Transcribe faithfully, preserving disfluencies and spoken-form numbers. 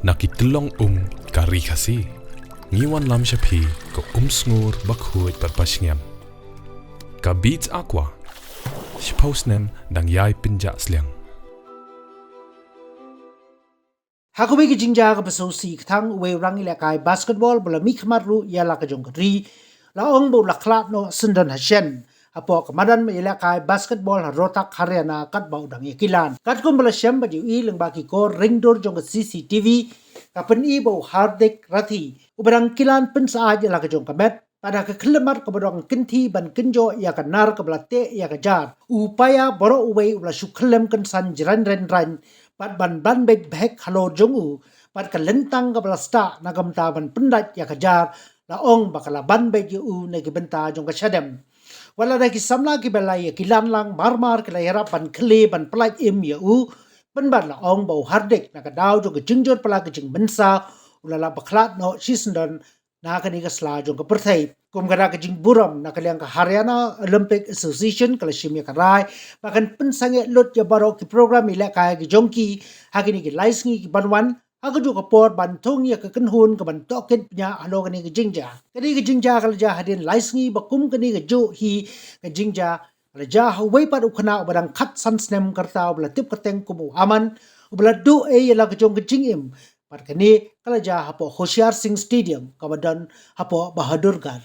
Na ki tyllong um ka ri Khasi, ngi wanlam sha phi ka um sngur ba khuid bad ba shngiam. Ka Beats Aqua, shiphew snem dang ïai pynjah sliang. Ha kawei ka jingjia kaba sngewsih, ka thang uwei u nongïalehkai basketball ba la mihkhmat ruh ïa la ka jong ka ri, la ong ba u la khlad noh syndon hashen hapoh ka madan ïalehkai basketball ha Rohtak, Haryana, katba u dang ïakilan. Katkum ba la shem bad ïohi lyngba ki kor ringdur jong ka C C T V, ka pyni ba u Hardik Rathi, uba dang kilan pynsyaid ïa la ka jong ka met, bad ha ka khyllipmat kaba dang kynthih ban kynjoh ïa ka nar kaba la teh ïa ka jar, u paia baroh uwei u la shu khyllem kynsan jrang reng reng, bad ban ban beit bhek halor jong u, bad ka lyntang kaba la stah na ka bynta ban pyndait ïa ka jar, la ong ba ka la ban beit ïa u na ki bynta jong ka shadem. Wat la da ki samla kiba la ïakilan lang mar mar ki la ïarap ban khleh ban pyllait im ïa u, pynban la ong ba u Hardik na ka daw jong ka jingjur palat ka jingmynsaw, u la lah ba khlad noh shisyndon na kane ka sla jong ka pyrthei. Kum ka dak ka jingburom, na ka liang ka Haryana Olympic Association ka la shim ïa ka rai ba kan pynsangeh lut ïa baroh ki program ïalehkai ki jong ki ha kine ki lai sngi ki ban wan, ha kajuh ka por ban thung ïa ka kynhun kaban tohkit bniah halor kane ka jingjia. Kane ka jingjia ka la jia hadien lai sngi ba kum kane kajuh hi ka jingjia ka la jia ha uwei pat u khynnah uba dang khatsan snem ka rta, uba la tip kyrteng kum u Aman, uba la duh ei ïa la ka jong ka jingim. Bad kane ka la jia hapoh Hoshiar Singh Stadium kaba don hapoh Bahadurgarh.